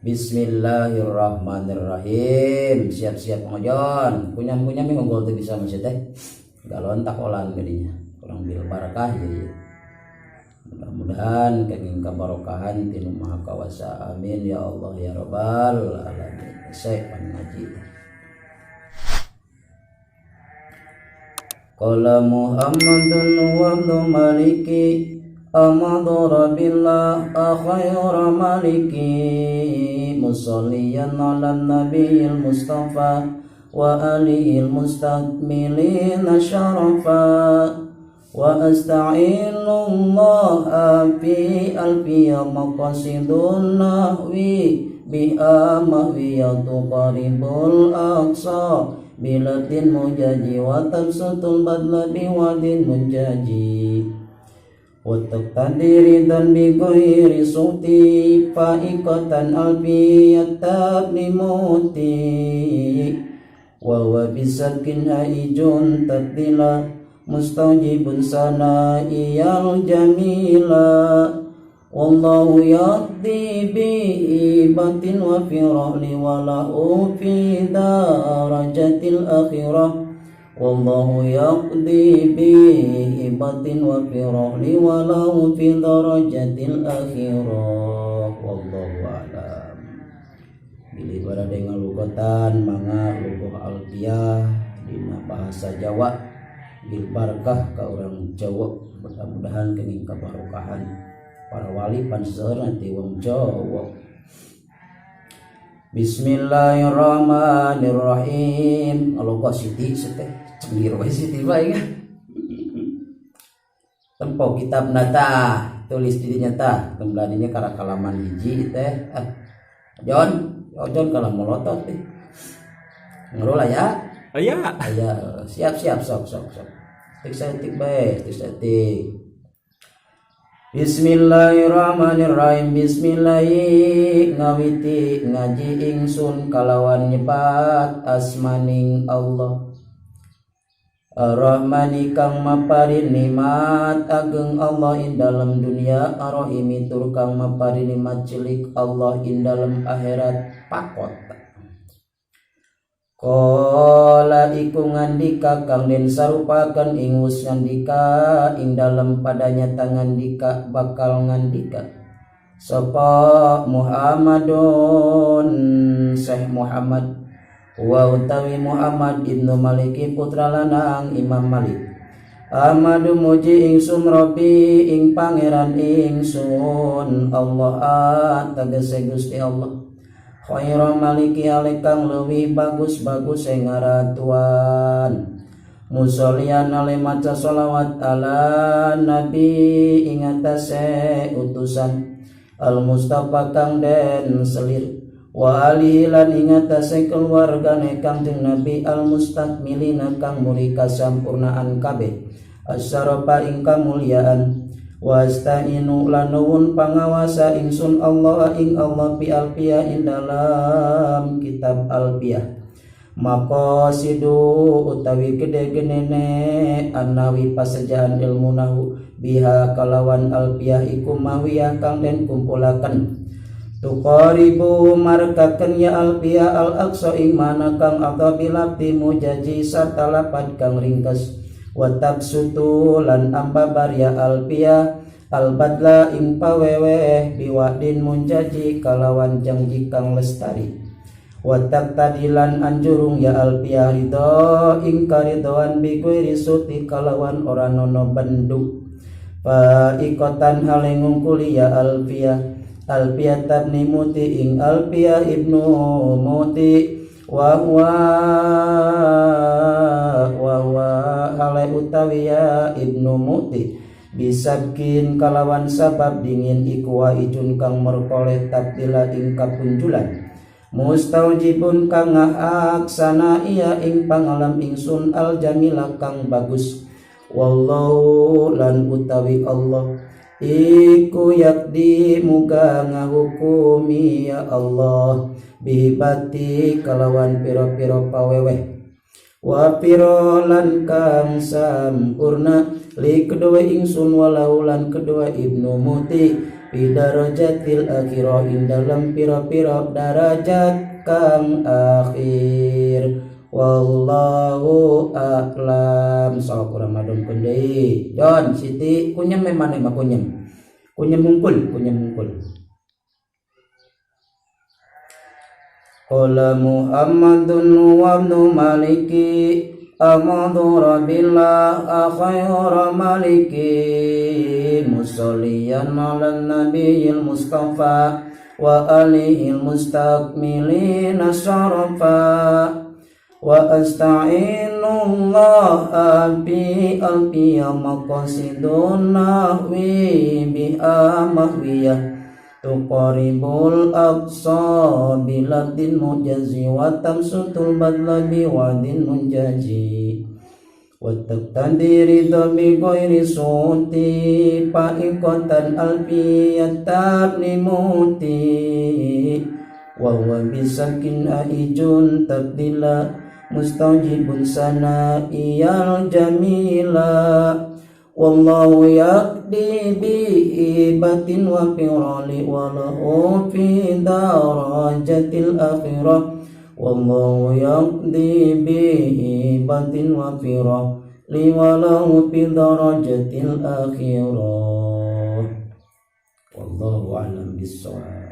Bismillahirrahmanirrahim. Siap-siap ngojon. Punya-punya mi unggul teu bisa masih teh. Galon takolan gadinya. Kurang bil barakah ya, ya. Mudah-mudahan kenging kabarokahan tinu Maha Kawasa. Amin ya Allah ya Rabbal alamin. Saya ngaji. Qala Muhammadun wa Maliki amadara billah khayra maliki musalliyan ala nabiyil mustafa wa alihi mustakmilina syarafa wa asta'inullah fi alfiya maqasidun nahwi biha mahwiyatu qaribul aqsa bilatin mujaji wa tabsutul badla biwadin munjaji wa taqtadiri dan bi ghairi suti fa'iqatan alfiyat tabni muti wa huwa bisabkin haijun tabdila mustajibun sana'iyal jamila wallahu yaqdi bi batin wa fi rahli wa lahu fi darajatil akhirah wallahu yaqdi bi batin wa fi rahli wa lahu fi darajatil akhirah wallahu a'lam. Bilih barade ngalugotan mangga lugoh alfiah dina bahasa Jawa bil barkah ka urang Jawa, mudah-mudahan kenging kabarokahan para wali panseur nanti wong Jawa. Bismillahirrahmanirrahim. Alogo siti sete cengir wae siti bae kan. Tempo kitab nata tulis di dinya tah tembladinya karakalaman hiji teh. Jon, Jon kalau molotot teh. Ngerola ya? Aya. Aya, siap-siap sok sok sok. Tik saeutik bae, tik saeutik. Bismillahirrahmanirrahim. Bismillahi ngawiti ngaji ingsun kalawan nyebat asmaning Allah. Ar-Rahmani kang maparin nikmat ageng Allah ing dalem dunia, Ar-Rahimi tur kang maparin nikmat cilik Allah ing dalem akhirat pakot. Qala iku ngandika kang den sarupakeun ing wus ngandika ing dalem padanya tangandika bakal ngandika sapa Muhammadun Syekh Muhammad wa utawi Muhammad ibnu Maliki putra lanang Imam Malik. Ahmadu muji ingsun Rabbi ing pangeran ingsun Allah tegese Gusti Allah. Khaira maliki ale kang leuwih bagus-bagus sing ngaratuan. Musollian ale maca sholawat ala nabi ing atase utusan al mustafa kang den selir wa alihi lan ing atase keluargane Kangjeng Nabi al mustakmilina kang muri kasampurnaan kabeh asyarafa ing kamulyaan. Wasta'inu lan nuwun pangawasa ingsun Allah ing Allah fi alfiyah ing dalam kitab alfiyah. Maqasidu utawi gede-genene anawi pasejaan ilmu nahu biha kalawan alfiyah iku mawiyah kang den kumpulaken. Tuqaribu markaken ya alfiyah al aqsa ing mana kang adhabilabdi mujaji sarta lapad kang ringkes. Watabsutu lan ambabar ya alfiyah albadla ing paweweh biwadin munjaji kalawan janji kang lestari. Watak tadilan anjurung ya alfiyah ridho ing karidoan biguiri suti kalawan ora nono bendu. Fa ikotan hale ngungkuli ya alfiyah alfiyah tabni muti ing alfiyah ibnu muti wa huwa hale utawi ya ibnu muti bisabkin kalawan sabab dingin iku wa ijun kang merkoleh tabdila ing kapunjulan mustaujibun kang ngaksana iya ing pangalam ingsun al jamila kang bagus. Wallahu lan utawi Allah iku yakdi muga ngahukumi ya Allah bihibati kalawan pira-pira paweweh wa pira lan kang sampurna li kedua ingsun walau lan kedua ibnu muti fi darajatil akhirah ing dalam pira-pira darajat kang akhir. Wallahu a'lam. Sok urang madongkeun deui. Jon Siti kunyem maneh mah kunyem. Kunyem mungkul, kunyem mungkul. Qala Muhammadun wa ibnu Maliki amadu rabbillah khayra maliki musalliyan ala nabiyil mustafa wa alihi mustakmilina syarafa wa asta'inullah bi alfiya maqasidun nahwi bi amahwiyah tuqaribul aqsa biladin mujazi wa tamsutul badla biwadin munjaji wa taqtadi ridha bi ghairi suti fa'iqatan alfiyat muti wa huwa bisakin aijun tabdila mustajibun sana iyal jamila wallahu yaqdi bi ibatin wa firali wa lahu fi darajatil akhirah wallahu yaqdi bi ibatin wa firali wa lahu fi darajatil akhirah. Wallahu a'lam bissawab.